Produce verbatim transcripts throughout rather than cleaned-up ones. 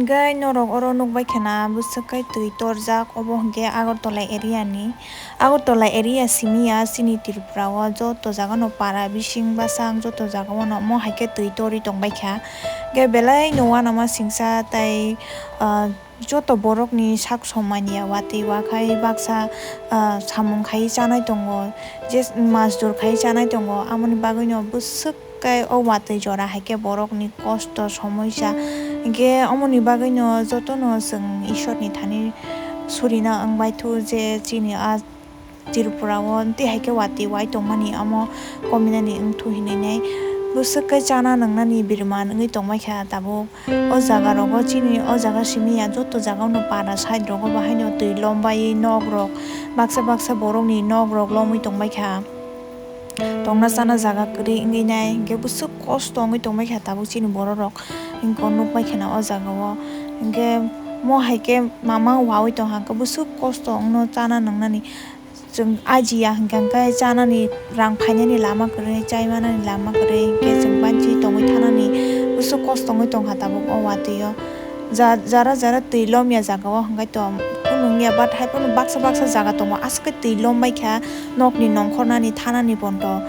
Hingke norok oro nukbai khena bwswk khe twi torjak, obo hingke Agartala area ni. Agartala area simi ya chini Tripura o joto jaga no para bising bwsang joto jaga o no omo hai khe twi torwi tongbai kha. Hingke belai no uanama singsa tai, ah, joto borok ni sak somani ya watwi wakhai baksa, ah, samung khai chanai tongo, je mas jor khai chanai tongo, amoni bagwi no bwswk khe o watwi jora hai khe borok ni kosto somoisa. Hingke omoni bagwi no joto no chwng Ishwar ni thani surina wngbai thu je chini a Tripura o tei hai khe watwi wai tongmani amo kominani wng thu hinwi nai. Bwswk khe chana nwngnani birman wngwi tongbai kha tabuk. O jaga rogo chini o jaga simi ya joto jaga no para side rogo bahai no twi lombai nok rok baksa baksa borok ni nok rok lomwi tongbai kha. Tongna chana jaga kwrwi wngwi nai hingke bwswk kosto wngwi tongbai kha tabuk chini borok rok. Hingke nukbai khena o jaga o hingke mo hai khe mama wawi tong hangke bwswk kosto wngno chana nwngnani. Chwng aji ya hingka hingke chanani rang phainani lama kwrwi, chai manani lama kwrwi, hingke chwng banchi tongwi thanani bwswk kosto wngwi tongkha tabuk o watwi o. Ja-, jara jara twi lomya jaga o hingke to kunung ya, but hai phano baksa baksa jaga tongo aswk khe twi lombai kha nokni nongkhornani thanani ponto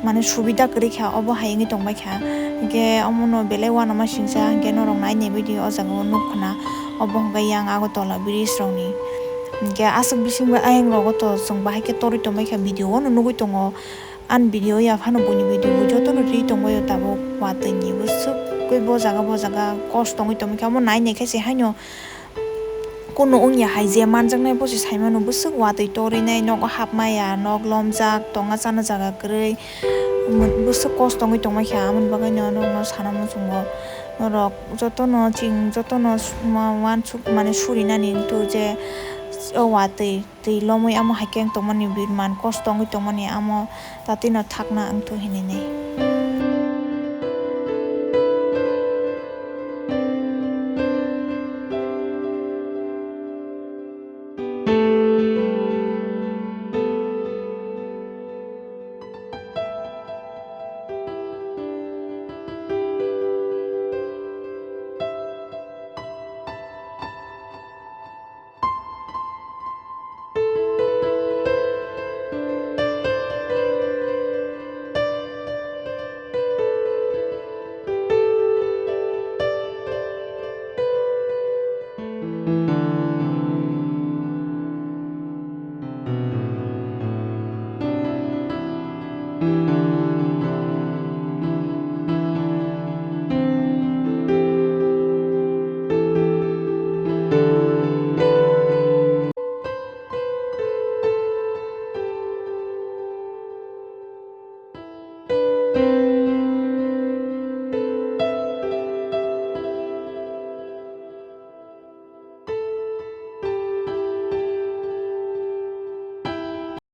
mane subida kwrwi kha obo hai wngwi tongbai kha. Hingke omono belai uanama singsa hingke norok nai nai video o jaga o nuk khna obo hingke yang Agartala bridge rokni. Hingke aswk bisingbo ayang rogo to chwng bahai khe torwi tongbai kha, video o no nugwi tongo. Ani video ya phano buini video bo jotono ri tongbaio tabuk watwi ni bwswk khe bo jaga bo jaga kosto wngwi tongwi kha. Omo nai nai khe se haino kuno wngya hai je manjaknai bo se sai mano bwswk watwi torwi nai nogo hapmaya nok lomjak tonga chana jaga kwrwi bwswk kosto wngwi tongbai kha. Amoni bagwi no norokno sana muchungo norok jotono chwng jotono uansuk mane surinani wngthu je o watwi. Twi lomwi amo hai khe wng tongmani birman kosto wngwi tongmani amo tatino thakna wngthu hinwi nai.